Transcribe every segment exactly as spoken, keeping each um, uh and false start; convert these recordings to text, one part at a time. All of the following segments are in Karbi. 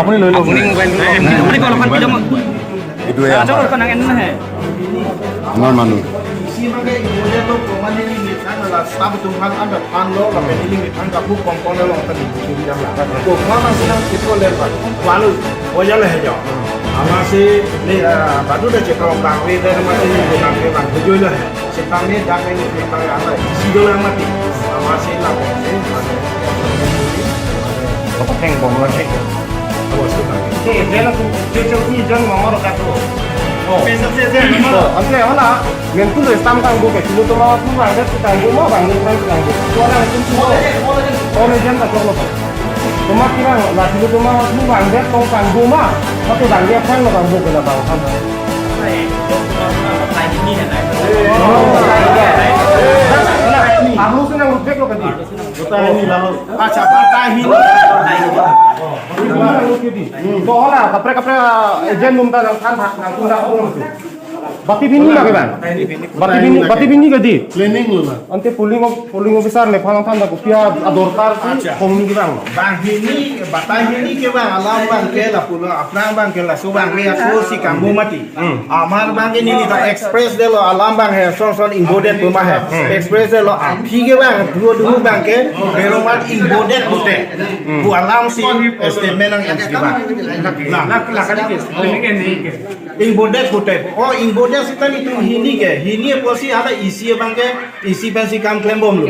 আপুনি লৈ লওক। আপুনি মোবাইল, আপুনি কল এখন কিলো এইটোৱে আজৰ আমাৰ, এখন নাঙে নাহে। আমাৰ মানুহ। Isi abangke ingbodet lo, poma neli methang la staff atum aphan anta thanlo, lapen neli methang kapu kompon lo, anta neli churi jam la. Poma masih nang kita lelak, lalu, oh ya lah ya. Amatsi ne, ah, badu da chekong bangve, dan mati ni bangve, bang hujui lah. Setame dak ini kita yang ada isi dolang mati. Amatsi lah. Kapateng bom lagi. Awas tu kan. Eh, dia lah tu, dia cakap ni jangan mama rokat tu. Oh. Besok saya saya mama. Oh, ante hala, mentu lo stamp kangbo ke, silo toma tu bang, dia tu kangbo ma, bang, dia tu kangbo. Tu orang itu tu. Oh, ni jangan tak cakap. Toma kirang, la silo toma tu bang, dia tu kangbo ma. Tapi bang, dia kan lo kangbo ke la bang, kan. Arlo si nang rupek lo kadi. Bata hini lalu. Acha, bata hini. Arlo si nang rupek di. To hala, kaprek kaprek agent atum ta nangthan, nangthan dak atum tu. Bati bini lagi bang. Bati bini, bati bini kadi. Planning lo la. Ante polling of, polling officer ne phanang than dak kopi adorkar si. Acha. Kong ni bang. Bang hini, bata hini ke bang, alam abangke lapulo, aphrang abangke laso abangke ako si kangbo mati. Hmm. Amar abangke neli ta express detlo, alam abang he, son son ingbodet puma he. Hmm. Express detlo, aphi ke bang, duo duo abangke, beromar ingbodet pute. Hmm. Pu alam si statement nang M C bang. Nah, nah, nah, kali ke, ini ke, ini ke. Ingbodet pute. Oh, ingbodet sita nelitum hini ke. Hini apotsi hala isi abangke, isi pensi kam klem bomlo.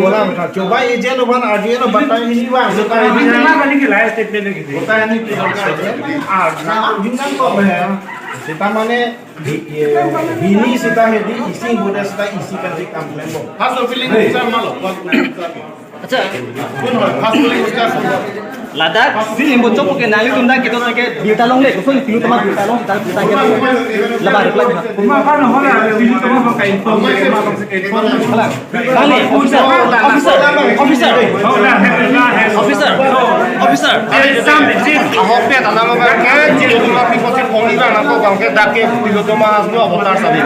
Bola mata. Coba agent aphan R D N bata hini bang. Bata hini. Ini kena kali ke la statement lagi. Bata hini. Ah, nah, junang kok ya. Sita mane di, eh, hini sita hedi isi ingbodet sita isi pensi kam klem bom. First feeling bisa malo. Acha. Ladak, si limbo chok ke nangli tum dak kedo ke birta longle, koson si tumi toma birta long, sita birta ke. Labar reply. Kuma kan ho na, si tumi toma ka inform, inform. Hala. Kali, officer, officer, officer. Officer, officer. Ahok pe tanam abangke, si tumi toma pi kosi phone ni bang, nangko abangke dak ke, si tumi toma asno avatar sabi.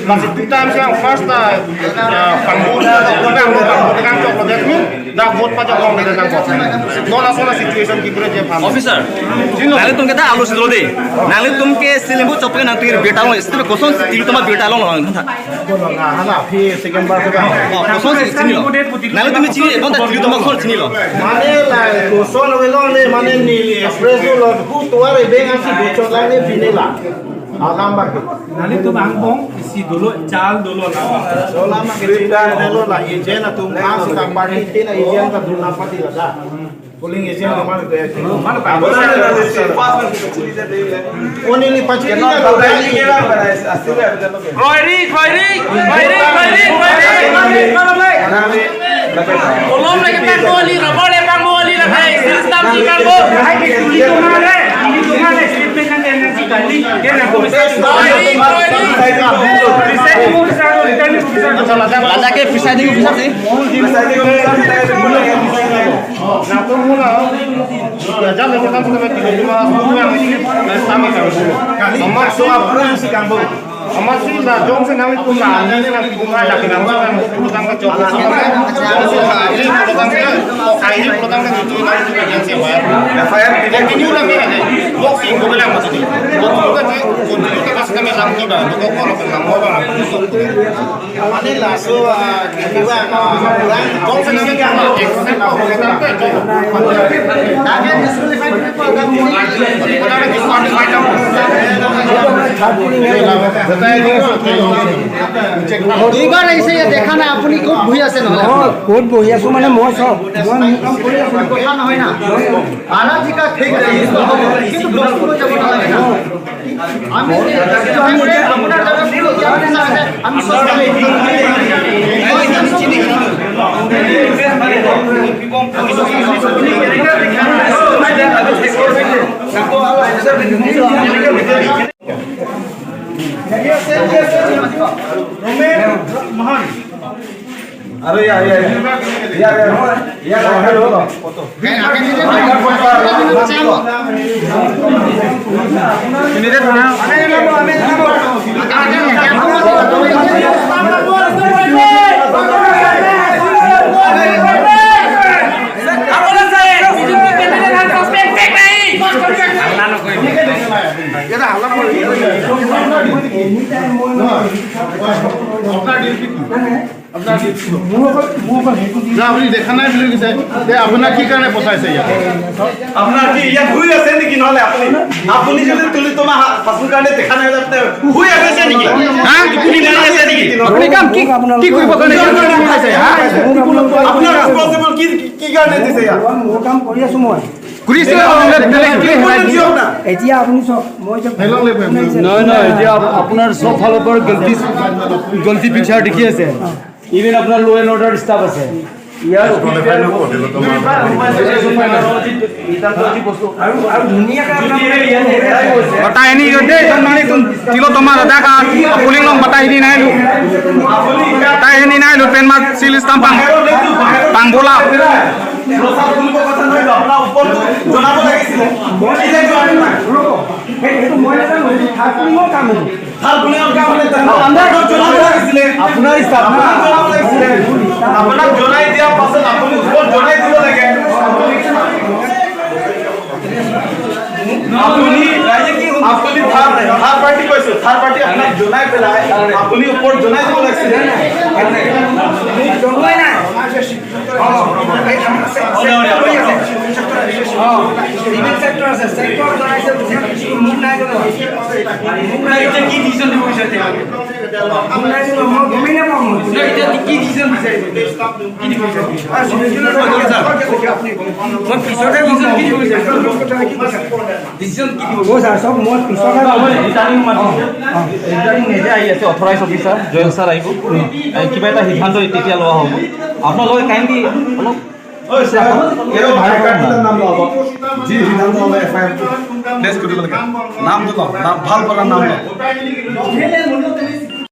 Lasi two times yang first, uh, uh, pangbu, pangbu, pangbu, pangbu, pangbu, pangbu, Dak vote pajok long kita nang vote. Non asona situation kipre je phan. Officer, nangli tum ke ta alo sidro de. Nangli tum ke si limbo chok ke nangtum birta long, si tum koson si tumi toma birta long long tha. Kono na hala phi second bar ke bang. Oh, koson si chinilo. Nangli tum chini, bon ta tumi toma koson chinilo. Mane la koson avelo ne mane neli express lo hu tuar e beng asi bochot lang ne pine la. Alam bang. Nangli tum angbong isi dolo, chal dolo la. Sola ma ke chita dolo la, agent atum ang sita party tin agent ta duna pati la da. Polling agent atum ang ke. Mana pa? Only pachini na do. Kroiri, kroiri, kroiri, kroiri, kroiri. Kolom lagi pangbo li, rubber le pangbo li, la hai, system si pangbo. Hai ke tuli ko mare, tuli ko mare, statement nang kena si kali, kena ko bisa. Ladak ke presiding officer si. Ladak ke presiding officer si. Nangtum muna, ya, jam itu kan sudah mati lima, sepuluh yang ini, eh, sama kan. Nomor soal si kangbo. Amatsi la jongsi nangtum la, nangtum la, nangtum la, nangtum la, nangtum la, F I R, F I R, continue lang ya, boxing ko lang masih. Continue ka kasi kami lang kita, ko ko lang mo ba. Mane laso, ah, kiwa, ah, jongsi nangtum la, দুইবাৰ আহিছে ইয়াত দেখা নাই, আপুনি ক'ত বহি আছে নহ'লে? নহয়, ক'ত বহি আছো মানে মই চব, মই মোৰ কাম কৰি আছো। কথা নহয় না। আৰাধিকা ঠিক আছে, কিন্তু বস্তু লৈ যাব নালাগে না। আমি, আমি আপোনাৰ জাগাত আমি চব Are, ya, ya, ya. Ya, ya. Ya, ya, hello. Foto. Ini dia sana. Apa dah saya? Suspek, fake nahi. আপোনাৰ ডিউটি কি? আপোনাৰ ডিউটি কি? না, আপুনি দেখা নাই বুলি কৈছে। তে আপোনাক কি কাৰণে পঠাইছে ইয়াত? আপোনাৰ কি ইয়াত শুই আছে নেকি? নহ'লে আপুনি, আপুনি যদি তুলি তমা হা-, পাছৰ কাৰণে দেখা নাই, আপুনি শুই আছে নেকি? হা? আপুনি শুই আছে নেকি? আপুনি কাম কি, কি কৰিব কাৰণে ইয়াত পঠাইছে? হা? আপোনাৰ ৰেছপনচিবল কি, কি কাৰণে দিছে ইয়াত? মোৰ কাম কৰি আছো মই। কৰিছে, বেলেগ কি হেৰাই দিয়ক না। এতিয়া আপুনি চাওক, মই যে নহয়, নহয়, এতিয়া আপ-, আপোনাৰ চব ফালৰ পৰা গলতি, গলতি পিকচাৰ দেখি আছে। ইভেন আপোনাৰ ল' এণ্ড অৰ্ডাৰ ষ্টাফ আছে। ইয়াৰ আৰু, আৰু ধুনীয়াকে আপোনালোকে বাতাই আনি ইয়ো দেই, জন mane itum tilo toma ladak a, puling long batai hini nai lo. Batai hini nai lo, pen mat seal stamp pang, pangbola. প্ৰশাসনিক কথা নহয়, আপোনাৰ ওপৰটো জনাব লাগিছিলে। মই নিজে যোৱা নাই। সেইটো মই নাজানো, সেইটো থাৰ্ড পুলিঙৰ কাম সেইটো। থাৰ্ড পুলিঙৰ কাম হ'লে আপোনাক জনাব লাগিছিলে। আপোনাৰ ষ্টাফ না। আপোনাক জনাব লাগিছিলে। আপোনাক জনাই দিয়াৰ পাছত আপুনি ওপৰত জনাই দিব লাগে। আপুনি, আপুনি থাৰ্ড, থাৰ্ড পাৰ্টি কৈছো, থাৰ্ড পাৰ্টি আপোনাক জনাই পেলাই আপুনি ওপৰত জনাই দিব লাগিছিলে। মোক জনোৱাই নাই। অ, এই আমাৰ চে-, চেক্টৰ হৈ আছে। অ, চিভিল চেক্টৰ আছে, চেক্টৰ জনাইছে, মোক নাই জনোৱা। মোক নাই জনোৱা। এতিয়া কি ডিচিশ্যন দিব বিচাৰিছে? মোক নাই জনোৱা, মই গমেই নাপাওঁ মই। এতিয়া কি ডিচিশ্যন বিচাৰিছে? কি দিব বিচাৰিছে? আ, চিভিল চেক্টৰ আছে, আপুনি কওক। মই পিছতহে গম পাম। কি দিব বিচাৰিছে? ডিচিশ্যন কি দিব? অ, ছাৰ, চাওক, মই পিছতহে গম পাম। ৰিটাৰ্ণিং মানুহ। অ, অ। ৰিটাৰ্ণিং নিজে আহি আছে, অথৰাইজ অফিচাৰ জয়ন্ত ছাৰ আহিব। এ, কিবা এটা সিদ্ধান্ত তেতিয়া লোৱা হ'ব। আপোনালোকে কাইণ্ডলি অলপ এই ভাই কাৰ্ডৰ নাম লওক। যি সিদ্ধান্ত ল'লে এফ আই আৰ প্লেচ কৰিব লাগে। নামটো লওক, নাম, ভাল পৰা নাম লওক।